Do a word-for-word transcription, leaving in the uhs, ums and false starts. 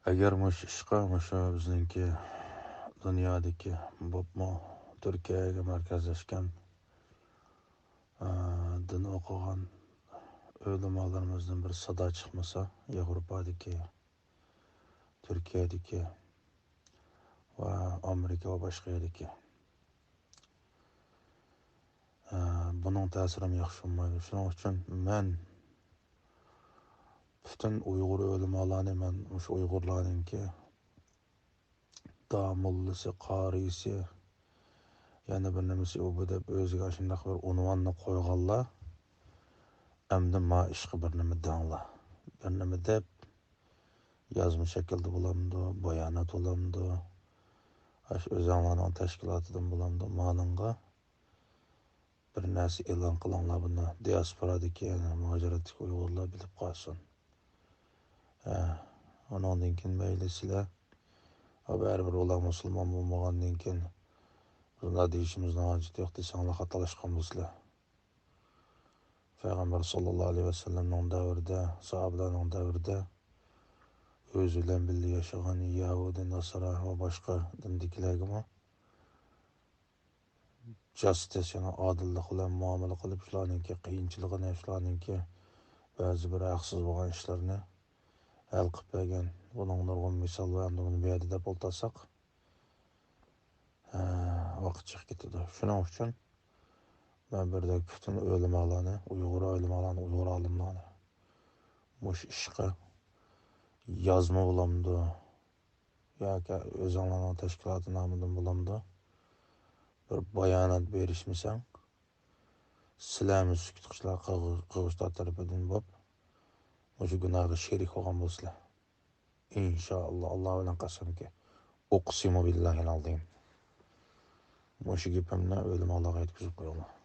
ئەگەر مۇشۇ ئىشقا مۇشۇ بىزنىڭكى دۇنيادىكى، بولۇپمۇ تۈركىيەگە مەركەزلەشكەن، ئە، دىن ئوقۇغان ئۆلىمالىرىمىزدىن بىر سادا چىقمىسا، ياۋروپادىكى، تۈركىيەدىكى ۋە ئامېرىكا ۋە باشقا يەردىكى، ئە، بۇنىڭ تەسىرىمۇ ياخشى بولمايدۇ. شۇنىڭ ئۈچۈن مەن پۈتۈن ئۇيغۇر ئۆلىمالارنى، مەن مۇشۇ ئۇيغۇرلارنىڭكى داموللىسى، قارىيسى، يەنە بىر نېمىسى ئۇ بۇ دەپ ئۆزىگە ئاشۇنداق بىر ئۇنۋاننى قويغانلار، ئەمدى ما ئىشقا بىر نېمە دەڭلار. بىر نېمە دەپ، يازما شەكىلدە بولامدۇ، بايانات بولامدۇ، ئاشۇ ئۆزەڭلارنىڭ تەشكىلاتىدىن بولامدۇ، مانىڭغا بىر نەرسە ئېلان قىلىڭلار، بۇنى دىياسپورادىكى، يەنى مۇھاجىرەتتىكى ئۇيغۇرلار بىلىپ قالسۇن. ھە، ئۇنىڭدىن كېيىن مەيلى سىلەر، بەرىبىر ئۇلار مۇسۇلمان بولمىغاندىن كېيىن بۇنداق دېيىشىمىزنىڭ ھاجىتى يوق دېسەڭلار، خاتالاشقان بولىسىلەر. پەيغەمبەر ساللاللاھۇ ئەلەيھى ۋەسەللەمنىڭ دەۋرىدە، ساھابىلەرنىڭ دەۋرىدە ئۆزى بىلەن بىللە ياشىغان يەھۇدىي، ناسارا ۋە باشقا دىندىكىلەرگىمۇ جاستىس، يەنى ئادىللىق بىلەن مۇئامىلە قىلىپ، شۇلارنىڭكى قىيىنچىلىقىنى، شۇلارنىڭكى بەزى بىر ھەقسىز بولغان ئىشلىرىنى ھەل قىلىپ بەرگەن. بۇنىڭ نۇرغۇن مىسال بار، ئەمدى بۇنى بۇ يەردە دەپ ئولتۇرساق، ھە، ۋاقىت چىقىپ كېتىدۇ. شۇنىڭ ئۈچۈن مەن بىردەك پۈتۈن ئۆلىمالارنى، ئۇيغۇر ئۆلىمالارنى، ئۇيغۇر ئالىملارنى مۇشۇ ئىشقا يازما بولامدۇ ياكى ئۆزۈڭلارنىڭ تەشكىلاتى نامىدىن بولامدۇ، بىر بايانات بېرىشمىسەڭ، سىلەرمۇ سۈكۈت قىلغۇچىلار، قىلغۇ-، قىلغۇچىلار تەرىپىدىن بولۇپ، مۇشۇ گۇناھقا شېرىك بولغان بولىسىلەر. ئىنشائاللا، ئاللا بىلەن قەسەمكى، ئۇقسىمۇ بىللاھىل ئازىم. مۇشۇ گېپىمنى ئۆلىمالارغا يەتكۈزۈپ قويۇڭلار.